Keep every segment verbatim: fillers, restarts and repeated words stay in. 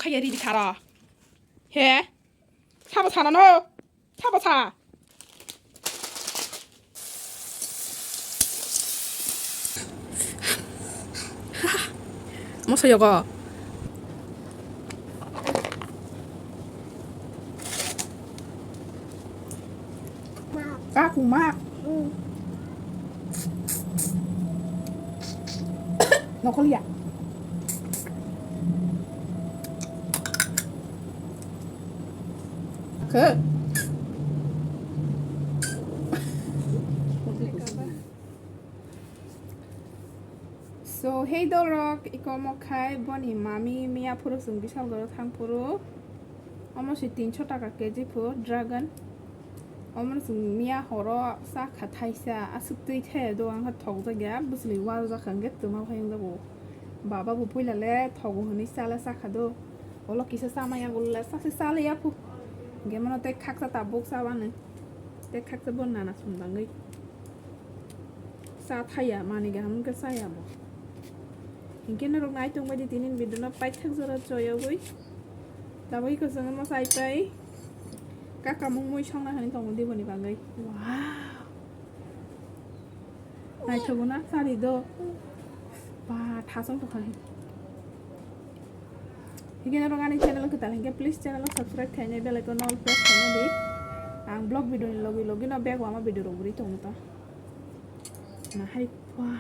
khaya ridi khara. He? Sabo sana no? Sabo sa? Moso yogo. Kakung mak. Nokol ya. Ke. So, hey dorok, iko omo khai boni mami miya phuru chwng Bishalgoro thang phuru. Omo se tinso taka K G pho dragon. Omo se miya horo chakha thaisa, aswk twi thaya do, ang kha thok jak ya, bwswli wal jak kha, hwnkhe twma phai wng jago. Baba bo puila le thogo hwnwi cha le chakha do. Olo kisa cha maya gul le, cha se cha le ya phu. Hwnkhe mono tei khaksa tabuk cha bani. Tei khaksa bo nana sum dangwi. Cha thaya, mani kaham wngkhe chaya bo. Hinkhe norok nai tongbai di tini video no paithak jora choyogwi. Tabuk iko chwng omo chai pai. Kakamung mui songna hani tongo diboni bagwi. Wow. Naithogo na chari do. Ba thasong tongkha. Hinkhe norok ani channel kwtal hinkhe please channel o subscribe khainai bell icon all press khaina di. Ang vlog video ni logi logi no bag wama video rok guri tongo ta. Na hai pua.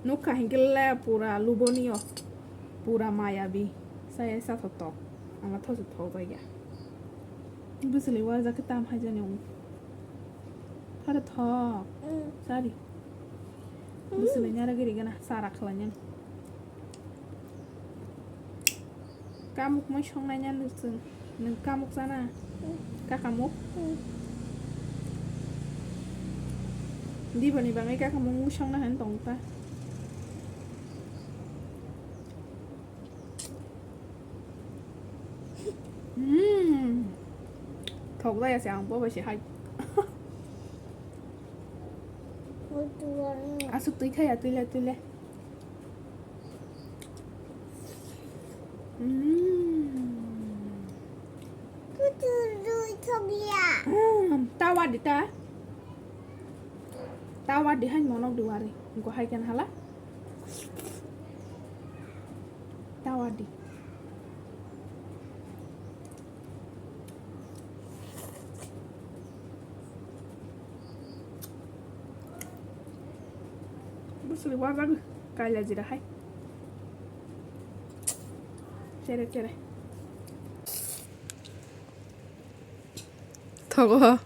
Nukha hinkhe le pura luboni o. Pura mayabi. Saya sa thotok. Ama thosi thok jaya. Bwswli warjak khe tam hai jani o. Phara thok. Sari. Bwswli nyara giri gana sara khlai nani. Kamuk mui songnai nani chwng. Nwng kamuk chana? Kakamuk? Diboni bagwi kakamuk mui songna hwn tong ta. Hmm. Thok jaya se ang bo bai se hai. Aswk twi thaya twile twile. Hmm. Hmm, tawa di ta. Tawa di hai monok di wari. Go hai ken hala. Tawa di. Bwswli wajak kaila jira hai. Chere chere. Thogo.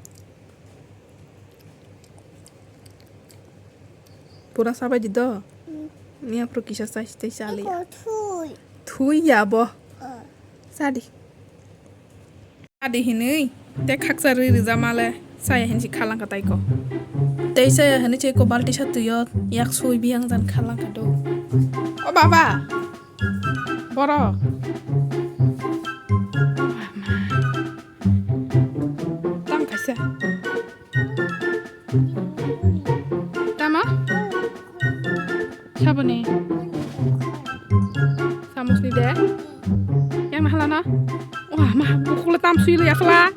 Pura sabai di do. Hmm. Ni aphuru kisa chai tei chali. Eko thui. Thui ya bo. Ah. Sadi. Sadi hinui. Te khaksa rwi rija male. Saya hinsi khalang ka taiko. Tei saya hinui cheko balti sa tuyo. Yak sui biang jan khalang ka do. O baba. Borok. Tam kaisa. Tama? Saboni. Samus ni de. Yang nahala na? Wah, ma, bukuk le tam sui le yasla.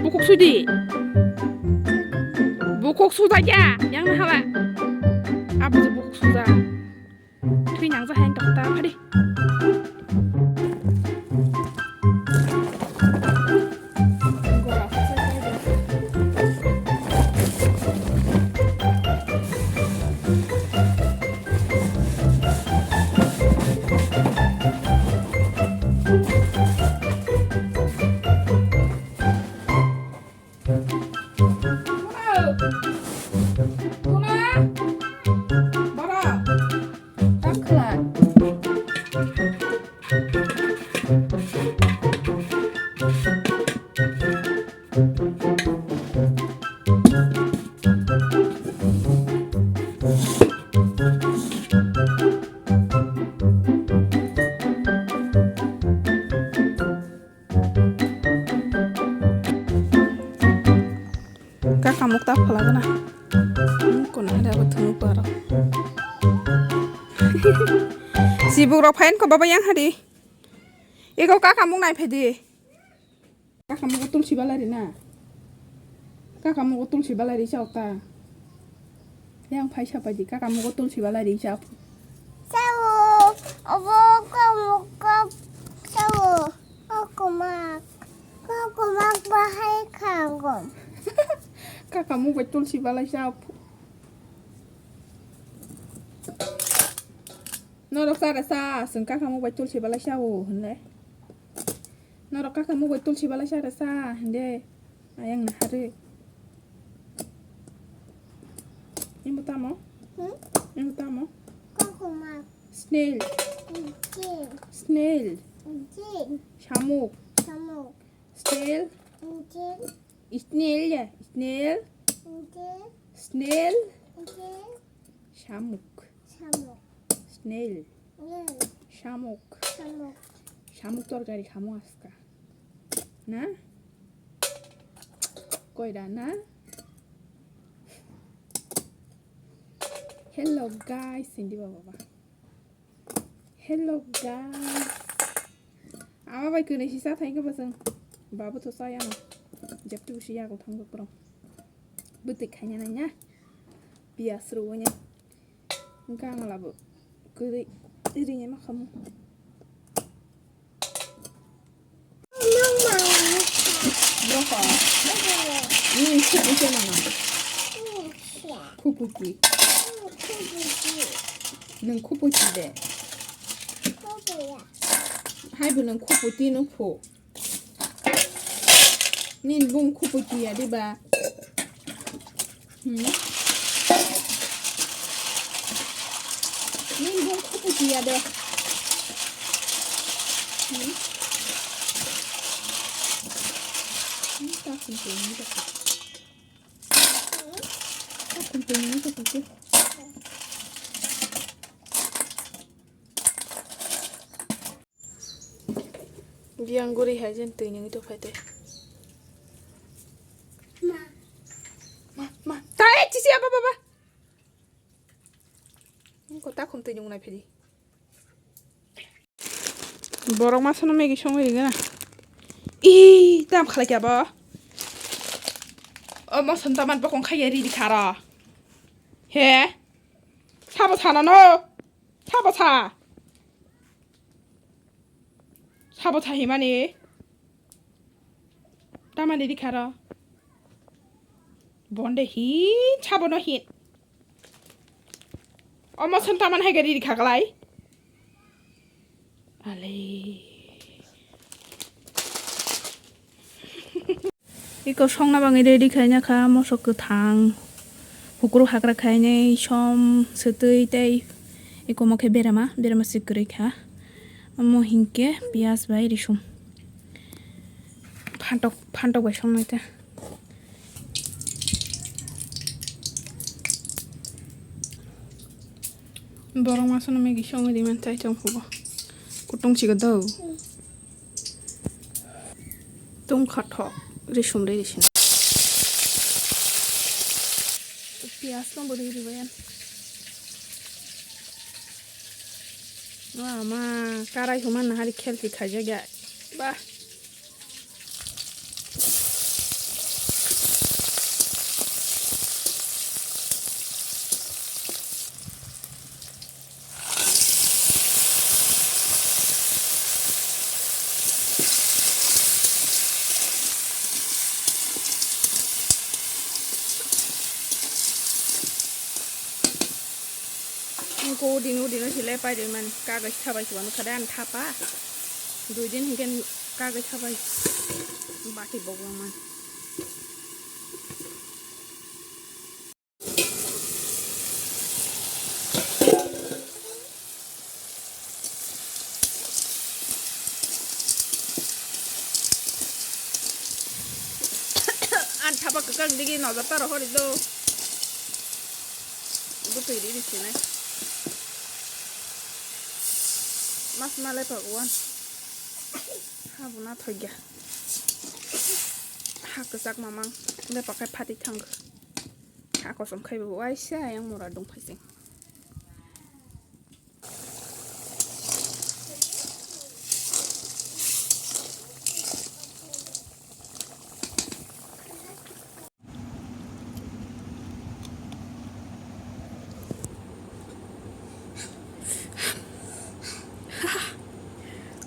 Bukuk sui di. Bukuk suda ya. Yang nahala. Abu bukuk suda. Twi nang ja hai tong ta phadi. Tuna! Tuna! Borok! Tang khlai. Kaka mukta phala gana. Hmm, kono hada ba thunu paro. Sibuk rok phain ko baba yang hari. Ego kaka mung nai phedi. Kaka mugo tulsi balai ri na. Kaka mugo tulsi balai ri chao ta. Yang phai sa pai di, kaka mugo tulsi balai ri chao. Chao, obo kamu kap chao. Kakumak, kakumak bahai kangom. Kaka mung bai tulsi balai chao. Norok chara sa, chwng kaka mung bai tulsi balai chao hinle. Norok kaka mung bai tulsi balai chara sa hinde. Ayang na hari. Imo tamo? Hmm? Imo tamo? Kakumak. Snail. Snail. Snail. Snail. Shamuk. Shamuk. Snail. Snail. Snail ya. Snail. Snail. Snail. Snail. Shamuk. Shamuk. Snail. Snail. Shamuk. Shamuk. Shamuk torkari khamu aska. Na? Koira na? Hello guys, sindi baba ba. Hello guys. Ama bai kwnwi si sa thai khe bwswng. Babu to saya no. Jeptu si yago thangbo pro. Bwtwi khaina nai na. Pias rwui na. Wngkha ang labo kwrwi ringya ma khamu. Bwkha. Nini khupu se mano. Khupu ki? Nwng khupu ki de? Hai bo nwng khupu ti nwng phu. Nini bung khupu tiya diba? Hmm. Nini bung khupu tiya de. Hmm. Hmm, ta khum khum ni ta khum. Ta khum khum ni ta khum. Biyang guri hai jen twi nungwi tongphai tei. Ma, ma, ma. Tai, chisi, aba, baba. Ko ta khum twi nung nai phedi. Borok ma sono Maggie songwi ringana. Ih, tam khalai kya bo? O ma son taman bokong khaiya ri di khara. He? Sabo sana no. Sabo sa. Sabo sa himani. Tamani dikharo. Bonde hin, sabo no hin. Omo son taman hai gari dikha kalai. Ale. Iko songna bagwi ready khaina kha, mosok kwthang, hukruk hagra khainai, som swtwi tei iko omo khe berama, berama swk kwrwi kha. Omo hinkhe piyaj bai risum. Phantok, phantok bai songnai ta. Borok masa no Maggie songwi di man chai tong phubo. Kutung chigo do. Tung kha thok, risum ri risum. Piyaj no bo ri ri bayan. Wa ma, karai human na hari khel pi khaijak ya. Ba. Ko dino dino sile pai de man kagai sabai suan khade an thapa. Dui din hiken kagai sabai bati bogwang man. An thapa kwkang digi nojor taro hori do. Butui ri ri sinai. Mas malai paguan. Habuna thoiga. Ha kwchak mamang. Be pakai phati thang. Ha kosom khai bo waisa yang mura dong phaising.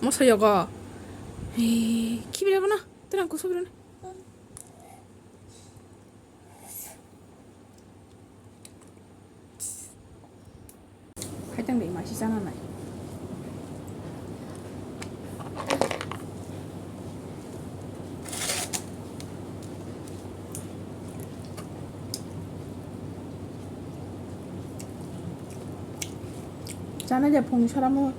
Moso yogo. Hei, khibire bono. Tira kuso birone. Khaitang de masi chana nai. Chana de phung saramo.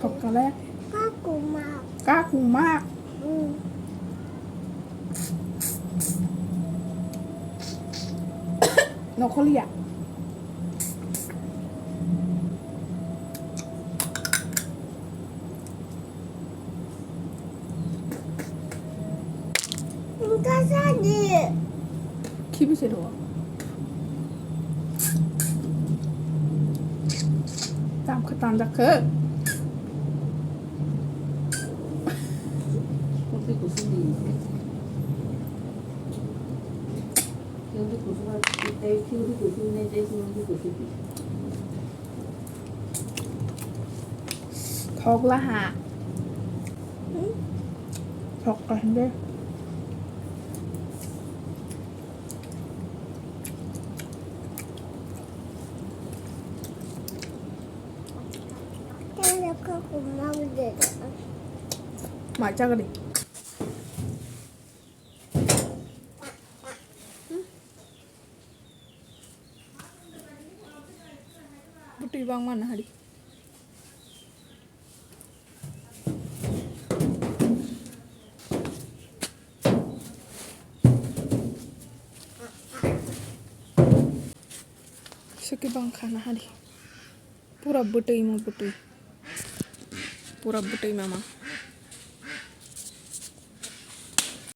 Thok kale. Kakumak. Kakumak. Mm. Nokholiya. Khibi se do. Tam khe tanjak khe. Thok la ha. Thok ka hinde. Ma chagri. Butui bang mana hari. Siki bang khana hari. Pura butui mo butui. Pura butui mama.